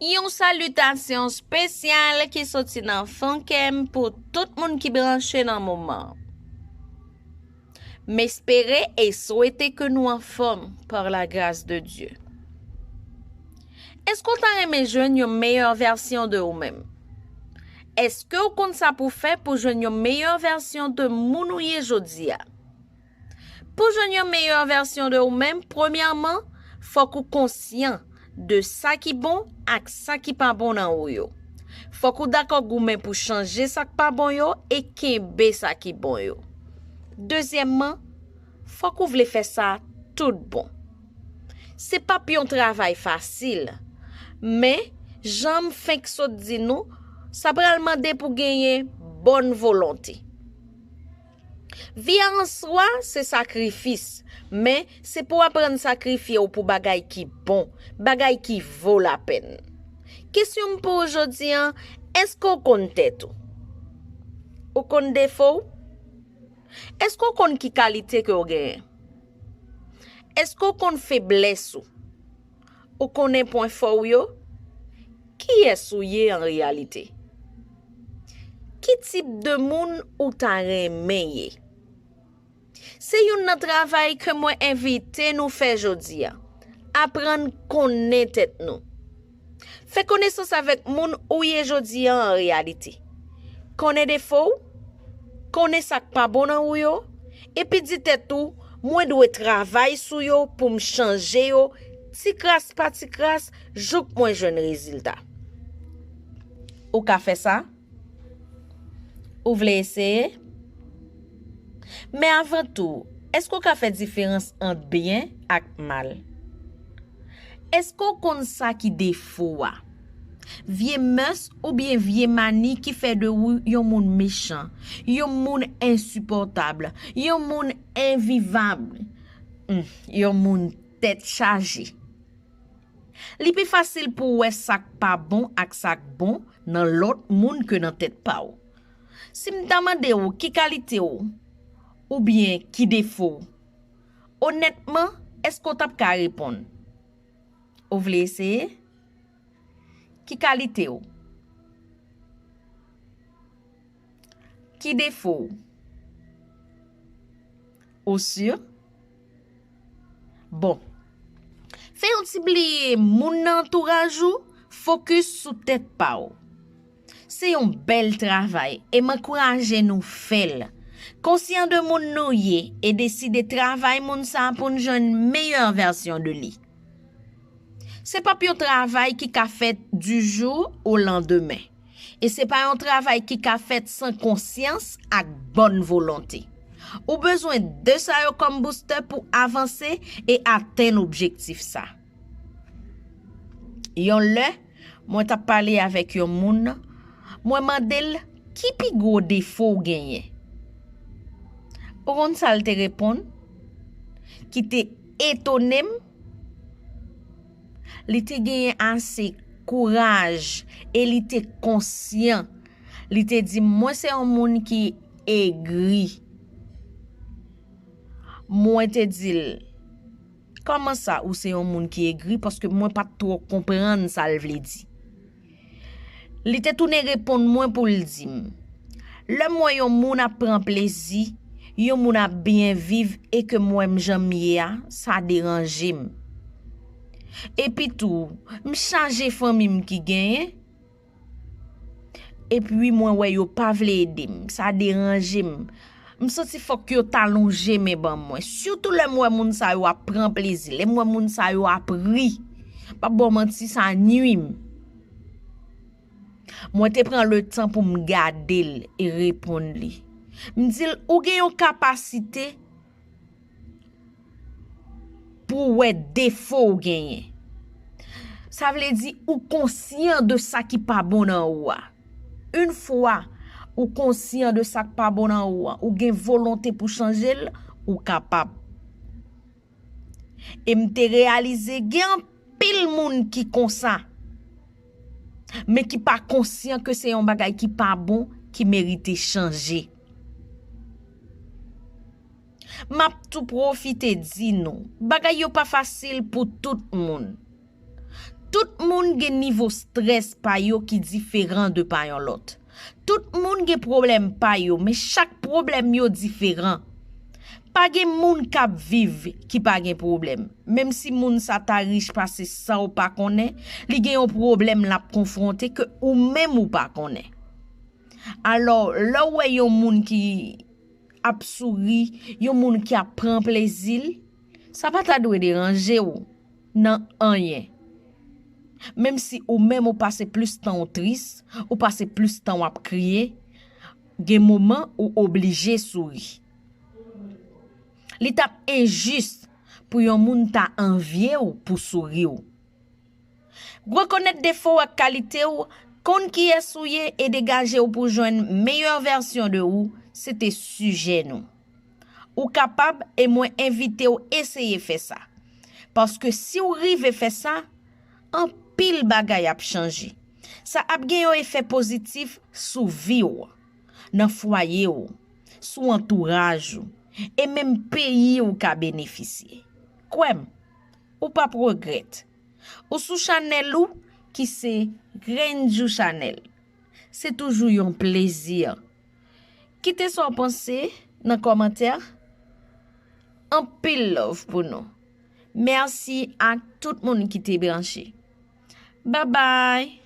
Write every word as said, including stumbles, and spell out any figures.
Yon salitasyon espesyal ki soti nan fon kè m pou tout moun ki branche nan moman. M espere e swete ke nou anfòm par la grâce de Dieu. Èske w ta renmen jwenn yon meyè vèsyon de ou menm? Èske w konn sa pou fè pou jwenn yon meyè vèsyon de moun ou ye jodi a? Pou jwenn yon meyè vèsyon de ou menm, premyèman, fòk ou konsyan de sa ki bon ak sa ki pa bon nan ou yo. Fòk ou dakò goumen pou chanje sa k pa bon yo e kenbe sa ki bon yo. Dezyèmman, fòk ou vle fè sa tout bon. Se p ap yon travay fasil, men jan m fenk sot di nou, sa pral mande pou genyen bòn volonte. Vi a an swa se sakrifis, men se pou w aprann sakrifye w pou bagay ki bon, bagay ki vo lapèn. Kesyon m pou w jodi a, èske w konn tèt ou? Ou konn defo w? Èske w konn ki kalite ke w genyen? Èske w konn feblès ou? Ou konnen pwen fò w yo? Kiyès ou ye an reyalite? Ki tip de moun ou ta renmen ye? Se youn nan travay ke mwen envite nou fè jodi a. Aprann konnen tèt nou. Fè konesans avèk moun ou ye jodi a an reyalite. Konnen defo w, konnen sa k pa bon nan ou yo, epi di tèt ou, mwen dwe travay sou yo pou m chanje yo, ti kras pa ti kras, jouk mwen jwenn rezilta. Ou ka fè sa? Ou vle eseye? Men avan tou, èske w ka fè diferans ant byen ak mal? Èske w konn sa ki defo w a? Vye mès oubyen vye mani ki fè de ou yon moun mechan, yon moun ensipòtab, yon moun envivab, hmm, yon moun tèt chaje. Li pi fasil pou w wè sa k pa bon ak sa k bon nan lòt moun ke nan tèt pa w. Si m ta mande w ki kalite w oubyen ki defo w, onètman, èske w t ap ka reponn? Ou vle eseye? Ki kalite w? Ki defo w? Ou si? Bon. Fè yon ti bliye moun nan antouraj ou, fokis sou tèt pa w. Se yon bèl travay e m ankouraje nou fè l. Konsyan de moun nou ye e deside travay moun sa a pou n jwenn meyè vèsyon de li. Se p ap yon travay ki ka fèt du jour au lendemain. E se pa yon travay ki ka fèt san konsyans ak bòn volonte. Ou bezwen de sa yo kòm boustè pou avanse e atenn objektif sa. Yon lè, mwen t ap pale avèk yon moun, mwen mande l ki pi gwo defo w genyen. Ou konn sa l te reponn? Ki te etone m. Li te genyen ase kouraj e li te konsyan. Li te di m, mwen se yon moun ki egri. Mwen te di l, kòman sa ou se yon moun ki egri? Paske mwen pa t twò konprann sa l vle di. Li te tounen reponn mwen pou l di m, lè m wè yon moun ap pran plezi, yon moun ap byen viv e ke m wè m jan m ye a, sa deranje m. Epi tou, m chaje fanmi m ki genyen, epi mwen wè yo pa vle ede m, sa deranje m. M santi fòk yo ta lonje men ban mwen. Sitou lè m wè moun sa yo ap pran plezi, lè m wè moun sa yo ap ri. M p ap ba w manti, sa nwi m. Mwen te pran letan pou m gade l e reponn li. M di l, ou gen yon kapasite pou w wè defo w genyen. Sa vle di ou konsyan de sa ki pa bon nan ou a. Yon fwa ou konsyan de sa k pa bon nan ou a, ou gen volonte pou chanje l, ou kapab. E m te reyalize gen anpil moun ki konsa, men ki pa konsyan ke se yon bagay ki pa bon, ki merite chanje. M ap tou pwofite di nou, bagay yo pa fasil pou tout moun. Tout moun gen nivo strès pa yo ki diferan de pa yon lòt. Tout moun gen pwoblèm pa yo, men chak pwoblèm yo diferan. Pa gen moun k ap viv ki pa gen pwoblèm. Menm si moun sa ta rich pase sa w pa konnen, li gen yon pwoblèm l ap konfwonte ke ou menm ou pa konnen. Alò, lè w wè yon moun ki ap souri, yon moun ki ap pran plezi l, sa pa ta dwe deranje w nan anyen. Menm si ou menm ou pase plis tan w tris, ou pase plis tan w ap kriye, gen moman ou oblije souri. Li t ap enjis pou yon moun ta anvye w pou souri w. Rekonèt defo w ak kalite w, konn kiyès ou ye e degaje w pou jwenn meyè vèsyon de ou, se te sijè nou. Ou kapab e mwen envite w eseye fè sa. Paske si w rive fè sa, anpil bagay ap chanje. Sa ap gen yon efè pozitif sou vi w, nan fwaye w, sou antouraj ou, e menm peyi w ka benefisye. Kwè m, ou p ap regrèt. Ou sou chanèl ou ki se Grenjou Chanèl. Se toujou yon plezi. Kite sa w panse nan kòmantè. Anpil love pou nou. Mèsi ak tout moun ki te branche. Babay!